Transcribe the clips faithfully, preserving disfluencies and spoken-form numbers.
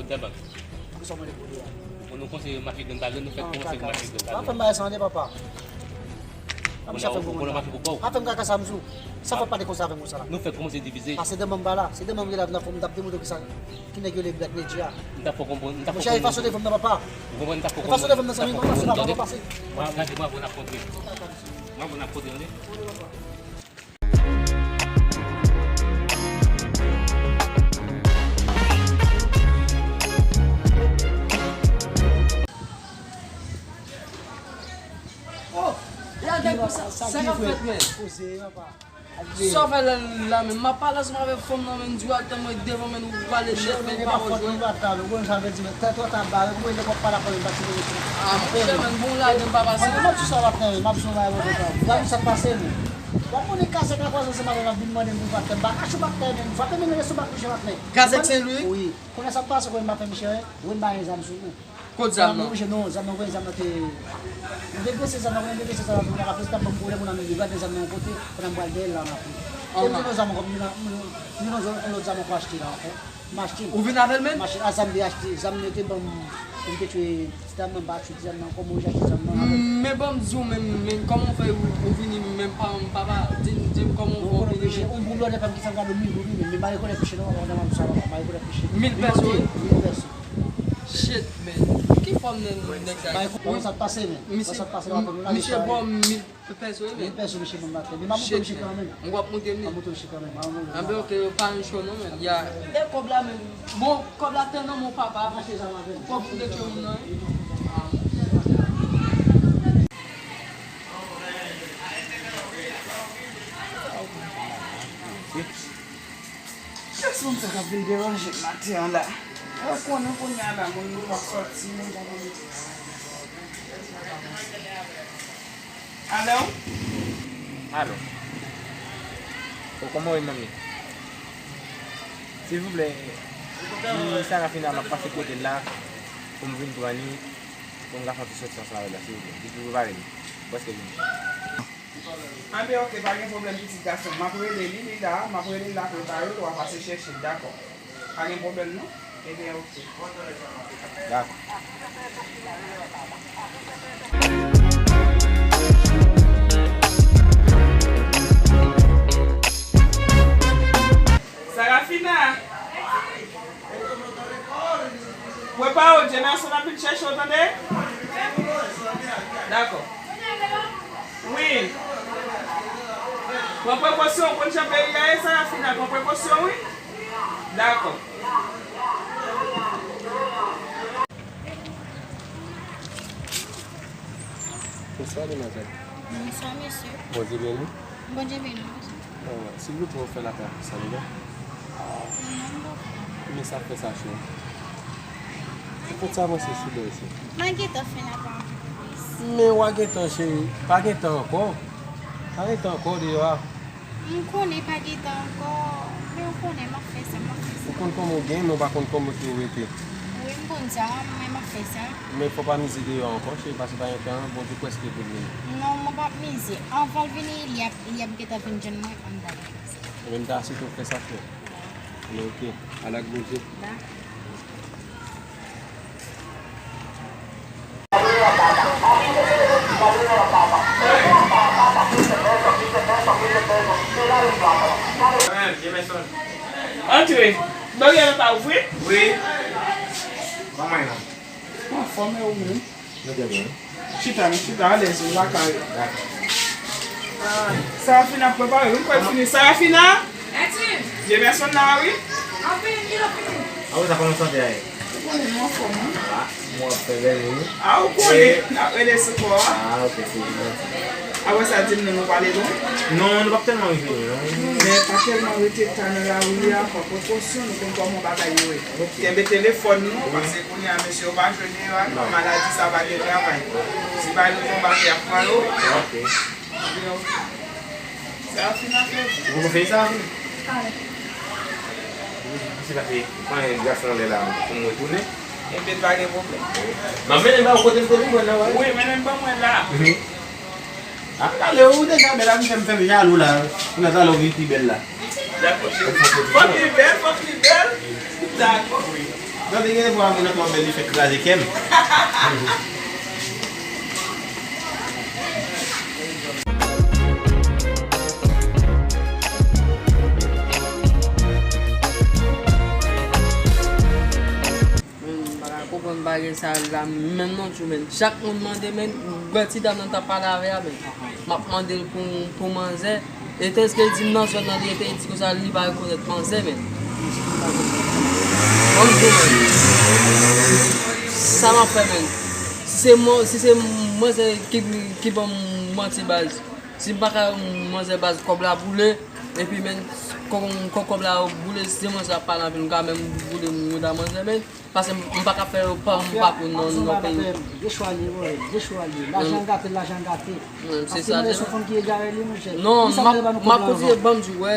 Tèlman. Poukisa w mande pou li a? Pou nou konseye mache grenn pa grenn, nou fè kòmanse pou mache grenn pa grenn. Pa fè m bagay sa, non, papa. Pa misye fè m gwo moun la. Pa fè m kaka sa, m di w. Sa fè w pale konsa avè m konsa la. Nou fè kòmanse divize. Pase demen m pa la. Se demen m gen la, m t ap fè, m t ap demontre w ki sa, ki nèg yo le Black Media. M t ap fè w konprann, m t ap fè w konprann. E fason de fè m nan, papa. Ou konprann, m t ap fè w konprann. E fason de fè m nan, zanmi, m ap pase, m ap pase. Mwen, gade, mwen, mwen ap kontre. Mwen, mwen ap kontre, tande. Oh, e a gad pou sa, sa k ap fèt, men. Sa w fè la, la, men m ap pale ansanm avèk fanm nan, men m di w atann mwen devan, men ou pale nèt, men pa wè jwenn. Ah, monchè, men bon lage m pa pase. Mwen, mwen, ti sa w ap fè, m ap di w bagay mwen kontan. Gade sa k pase, men. W ap konnen kazèk la kwaze ansanm avè m ap vin mande m pou patnè m. Bak a chou patnè, men. Frape men rete sou bak mouche patnè. Kazèk Sen Lwi? Wi. Konnen sa k pase, konnen m pa fè misye anyen. Wi, m pa gen zam sou mwen. Kot zam nan? Mwen oblije, non, zam nan, konnen zam nan te. Mwen te drese zam nan, konnen m te drese zam nan, konnen m te drese zam nan, konnen m te drese zam nan, konnen m pral dèyè l la, m ap. E m te nan zam ankò, m te nan, m te nan yon lòt zam ankò achte la ankò. M achte l. Ou vin avè l menm? M achte l. A, zam te achte, zam yo te ban m, m te tchwe ti dam nan, m pa tchwe ti dam nan ankò, mwen oblije achte zam nan avè l. Men ban m di w menm, men kòman w fè ou, ou vini menm pa, papa, di m, di m kòman w fè ou vini menm? Yon blòdè pa m ki fè m gade mil goud wi, men m pa rekonèt misye non, papa, m ap sa papa, m pa rekonèt misye. Mil pèso wi? Mil pèso. Shit, man. Ki fòm nèg, nèg sa? Bay kou, sa t pase, men. Misye, sa t pase, misye ba w mil pèso, wi, men. Mil pèso, misye ban m la tèt. Men m ap montre misye kanmenm. M w ap montre m li? M ap montre misye kanmenm. Anben, oke, pa yon cho non, men. Ya. E kòb la, men. Bon, kòb la te nan men w, papa. Mache zam avè m. Kòb pou de tchwe moun nan, wi. Kiyès moun sa k ap vin deranje m maten an la? Ou konnen kounye a la, moun yo pa sòti, moun pa konnen. Alo? Alo. O, kòman w ye, manmi? Silvouplè, di Sarafina m ap pase kote l la pou m vin pran li, pou m ka fè yon ti sòti ansanm avè l la, silvouplè. Di pou l prepare li. M prèske vini. Anben, oke, pa gen pwoblèm, pitit gason m. M ap rele li, li la, m ap rele l apre, ba yo, w a pase chèche l, dakò. Pa gen pwoblèm, non? Ebyen, oke. Dakò. Sarafina! Prepare w, Jamerson ap vin chèche w, tande? Dakò. Wi. Pran prekosyon, w konn jan peyi a ye, Sarafina, pran prekosyon, wi. Dakò. Bonswa, demwazèl. Bonswa, mesye. Bondye beni w. Bondye beni w, mesye. Ah, silvouplè, ou fè lapè pou Sandra? Non, m pa fè. Men sa fè sa cho. Ou konn sa avanse sou dèyè se. M a gentan fè lapè anpil plis. Men w a gentan, cheri. Pa gentan ankò. Pa gentan ankò deyò a. M konnen pa gentan ankò, men w konnen m ap fè sa, m ap fè sa. Ou konn kòman w gen, men w pa konn kòman w rete. Wi, m konn sa, men m ap fè sa. Men fò w pa mize deyò ankò, cheri, paske pa gen tan, Bondye prèske pou l vini. Non, m p ap mize. Anvan l vini, li ap, li ap gentan vin jwenn mwen anndan legliz. Ebyen, m ta swete w fè sa, frè. Men oke, al ak Bondye. Dakò. Antre. Dòmi an pa ouvri? Wi. Kòman w ye non? Anfòm, e ou menm? Nou byen, byen. Chita, nou chita alèz, wi, lakay. Dakò. Ah, Sarafina ap prepare, wi, m kwè l fini. Sarafina! Jamerson la, wi. Apre sa, kòman sante a ye? Ou konnen nou anfòm, wi. Ah, mwen ap fè bèl, wi. Ah, ou konnen, n ap rele sou kò a. Ah, ok, se gentil. Apre sa, di m non, nou pale lwen? Non, nou p ap tèlman rive, non. Men pa tèlman rete ta nan lari a, pran prekosyon, nou konn kòman bagay yo ye. Ok. Kenbe telefòn nou, paske kounye a, mesye yo pa jwe deyò a, non, maladi sa pa gen travay. Si pa nou konbate ap pran yo. Ok. Sa fin afè. Ou poko fini sa? Misye pase pran yon gras nan lè la pou m retounen. Ebyen, pa gen pwoblèm. M ap mennen ba ou kote m te vin mwen nan, wè. Wi, mennen m ban mwen la. Mhm. Ah, talè, ou deja bèl, ap fè m fè m jalou la. Kounye a talè ou vin pi bèl la. Dakò, cheri. Fòk li bèl, fòk li bèl. Dakò. Tande gen fwa mwen nan kòmantè li fè kraze kè m. Men, m pa ka konprann bagay sa la menm non tjou, men. Chak moun mande, men, m wè ti dam nan t ap pale avè a, men. M ap mande l pou, pou manzè. E tèske l di m nan zòn nan li rete, li di konsa li pa rekonèt manzè, men. Ban m di w, men. Sa m ap fè, men. Si se mwen, si se manzè ki, ki ban m manti, baz. Si m pa ka manzè, baz, kòb la boule. Epi, men, kò, kò, kòb la boule, si se manzè ap pale anpil, m ka menm boule mouda manzè, men. Paske m, m pa ka fè yo pa, m pa pou non, non peyi. Dechwa li, wi, dechwa li. Lajan gate, lajan gate. Paske se manzè se yon fanm ki egare li, monchè. Non, m ap, m ap kontinye, ban m di w, wè,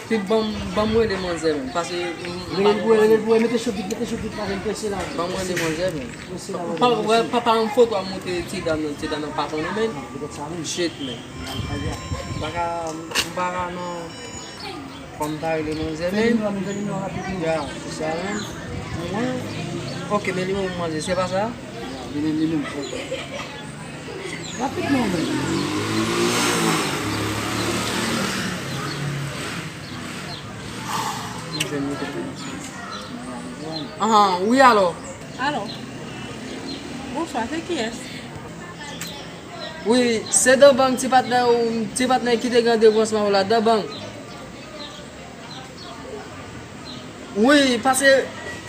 pi ban m, ban m rele manzè, men. Paske m, m pa konprann. Rele l pou wè, mete chofit, mete chofit, paske m prese la. Ban m rele manzè, men. Prese la. Pa, wè, pa, pa yon foto a montre ti dam nan, ti dam nan pa konnen, men. Shit, men. M pa ka, m pa ka, non. Fò m ta rele manzè, men. Fè nimewo a, men, fè nimewo a rapid, men. Ya, se sa, men. Mwen, ok, men nimewo manzè, se pa sa? Ya, li menm, li menm, ok. Rapidman, men. M jwenn li. Ahan, wi, alò. Alò. Bonswa, se kiyès? Wi, se Dabang, ti patnè ou, ti patnè ki te gen debranchman ou la, Dabang. Wi, paske,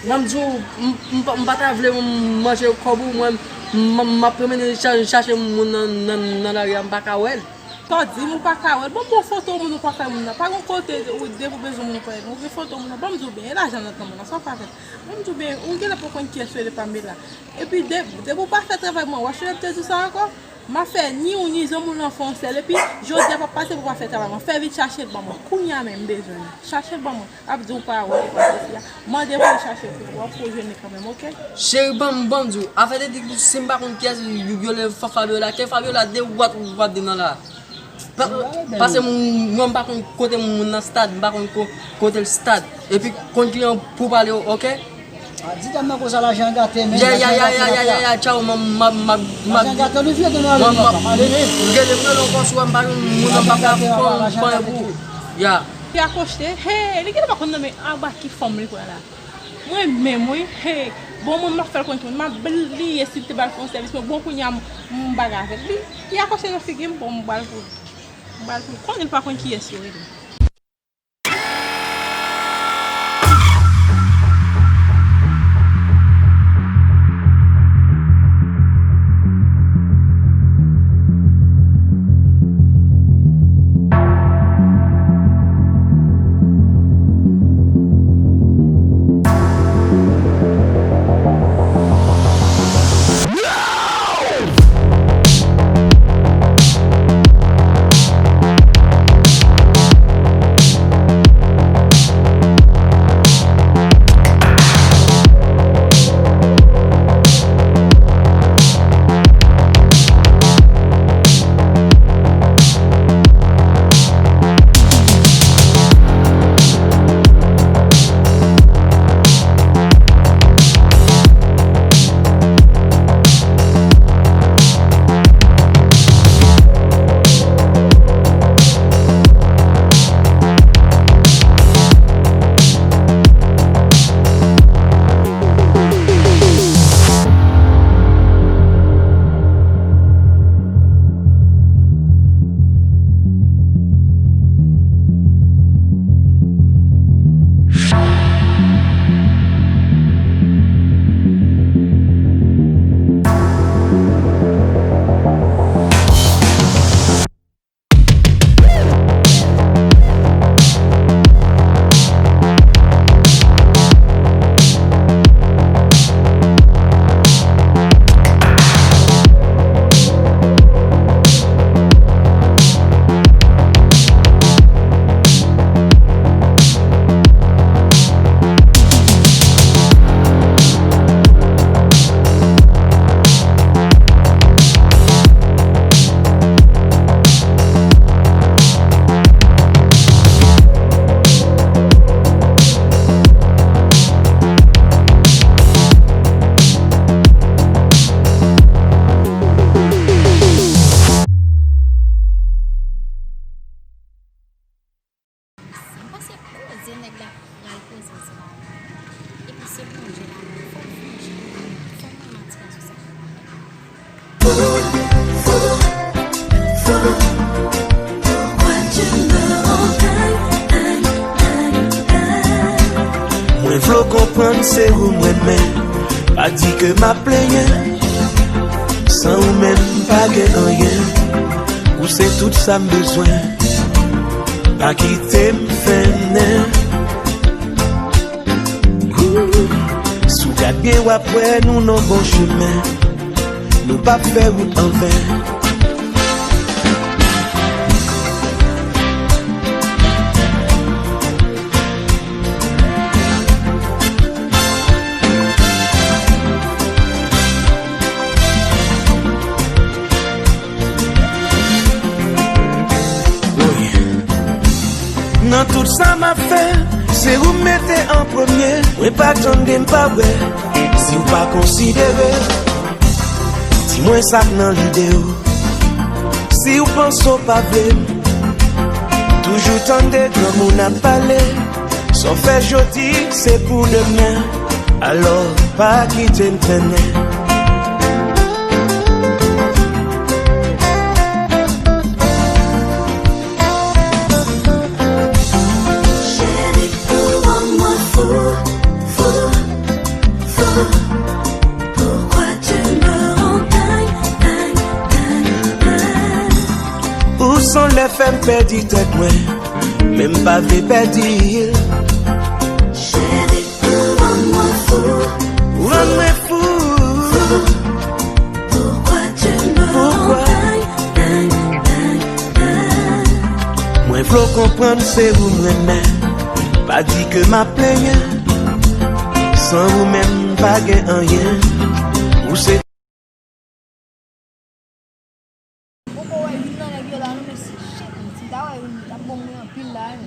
ban m di w, m, m, m pa ta vle manje kòb ou, mwen, m, m, m ap pwomennen cha-, chache moun nan, nan, nan lari a, m pa ka wè l. Sa w di m ou pa ka wè l? Ban m ba w foto moun ou pa ka wè moun nan. Pa gen kote ou, depi w bezwen moun ou pa wè l. Ou gen foto moun nan, ban m di w byen, e lajan nan nan men w la, sa w fè avè l? Ban m di w byen, ou genlè poko konn kiyès yo rele Pamela. Epi de, depi w pa fè travay mwen, w ap chita ap te di w sa ankò? M ap fè ni ou ni zanmi w lan fè yon sèl. Epi, jodi a p ap pase pou w pa fè travay mwen. Fè vit chache l ban mwen. Kounye a menm, m bezwen l. Chache l ban mwen. Ap di w pa wè, ou pa sesi a. Mande pou l chache pou ou. W ap pou w jwenn li kanmenm, ok? Cheri, ban m, ban m di w. Afè de di si m pa konn kiyès yo, yo rele Fa-, Fabiola. Ke Fabiola de w ap, w ap di nan la. Pa, paske m, mwen m pa konn kote moun nan stad, m pa konn ko-, kote l stad. Epi konn kliyan pou pale, ok? A, di dam nan konsa lajan gate, men. Ya, ya, ya, ya, ya, ya, ya, tchaw, m, m, m, m, m, lajan gate, nou vye de nan ale, papa, ale, men. M rele, m rele ankò sou, m pa gen moun nan pa ka fè, fè pou. Ya. Li akoste, he, li genlè pa konn nan men anba ki fanm li pran la. Mwen menm, wi, he. Bon, mwen, m ap fè l konn tou. M ap bliye si l te ba l fè yon sèvis, men bon, kounye a, m, m bagay avè l. Li, li akoste nan figi m, bon, m ba l pou, m ba l pou, konnen l pa konn kiyès yo rele. Fò m fè yon ti pa sou sa. Mwen vle w konprann se ou m renmen. Pa di ke m ap plenyen. San ou menm m pa gen anyen. Ou se tout sa m bezwen. Pa kite m fennen. Si w gad byen w ap wè nou nan bon chemen. Nou p ap fè wout anven. Nan tout sa m ap fè, se ou m mete an premye. Mwen pa tande, m pa wè si w pa konsidere. Di mwen sa k nan lide w. Si w panse w pa vle m, toujou tande granmoun ap pale. Sa w fè jodi, se pou demen. Alò, pa kite m trennen. Cheri, ou rann mwen fou, fou, fou. Pourquoi tu me rends dingue, dingue, dingue, dingue? Ou se yon lè fè m pèdi tèt mwen, men m pa vle pèdi l. Cheri, ou rann mwen fou, Ou rann mwen fou. Pourquoi tu me rends dingue, dingue, dingue, dingue? Mwen vle w konprann se ou m renmen. Pa di ke m ap plenyen. San ou menm m pa gen anyen. Ou se Poko wè youn nan nèg yo la non, men si shit, si m ta wè youn, li t ap ban mwen anpil la wi.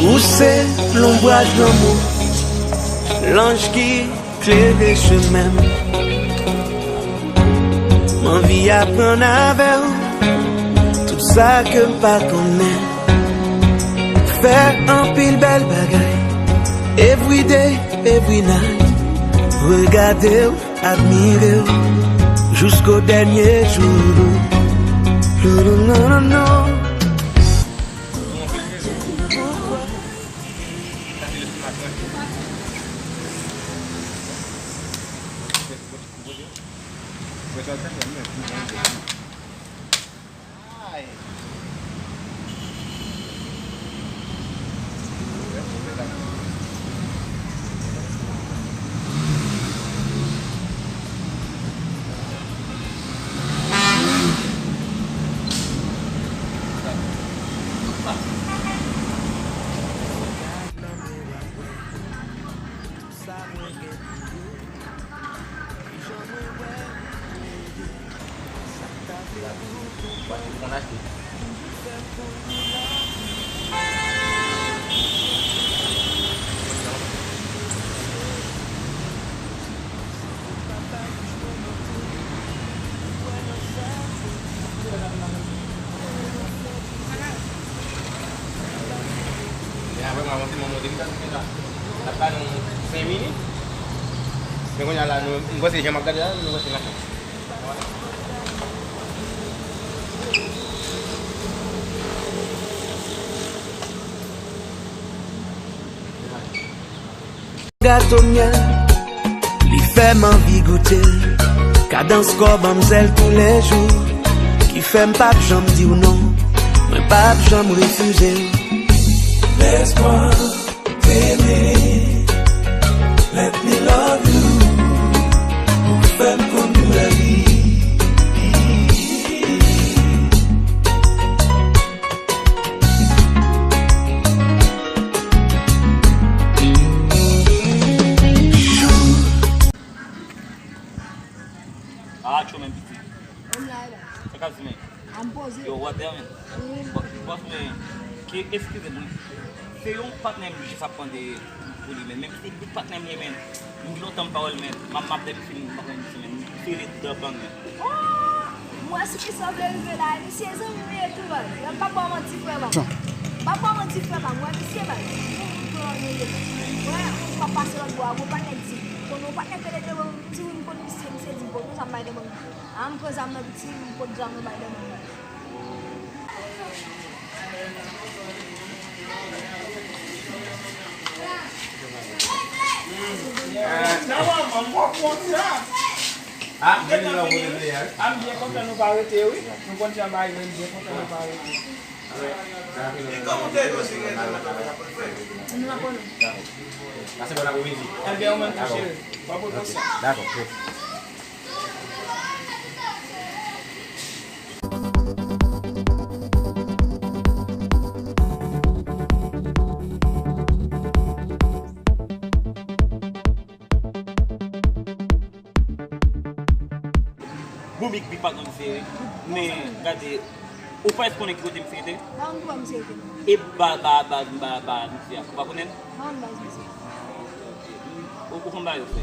Ou se lonbraj lanmou, lanj ki klere chemen m. M anvi aprann avè w tout sa ke m pa konnen. Fè anpil bèl bagay. Every day, every night. Regade w, admire w. Jisko dènye jou. Non, non, non, non, non. Men apre mwen avanse, mwen monte m ta tounen la. N ap ba nou senk minit. Men kounye a la, nou, m panse jan m ap gade la, nou panse n ap fè. Gato myèl, li fè m anvi goute l. Kadans kò manmzèl toulejou, ki fè m p ap janm di w non. Mwen p ap janm refize w. Laisse-moi t'aimer, let me love you. Ou fè m konn doulè li. Ah, cho men piti. Sa k ap di men? Yo, wòtè men. Bòs men, ki eskize mwen. Se yon patnè m jis ap mande pou li men. Menm si tout patnè m ye men. M gen lontan m pa wè l men. M ap, m ap depi fini m pa konn li men. Rele dan panyen. Oh, m wè si ki sa vle rive la, e misye zanmi m ye tou, baz. M p ap ba w manti, frè pa m. M p ap ba w manti, frè pa m. M wè misye, baz. Bon, bon, bon, bon. Wè, m ap pase lòt bò a, gon patnè di. Konnen yon patnè k rele devan m, m di wi, m konn misye, misye di, bon, nou sa m bay devan m. A, m pran zam nan piti, m pot zam nan bay devan m. Ah, men li la pou li a. Ah, m byen kontan nou pa rete, wi. Nou konn jan bagay yo, m byen kontan nou pa rete. Pase bon apremidi. Ebyen, ou menm tou, cheri. Dakò, ok. Bon, Big Big pa konn misye, wi. Men, gade, ou pa konnen ki kote misye te? Pa konn ki bò misye te. E ba, ba, ba, ba, ba, misye a. Ou pa konnen l? Pa konn baz misye. Ou, ou konn bagay yo fè.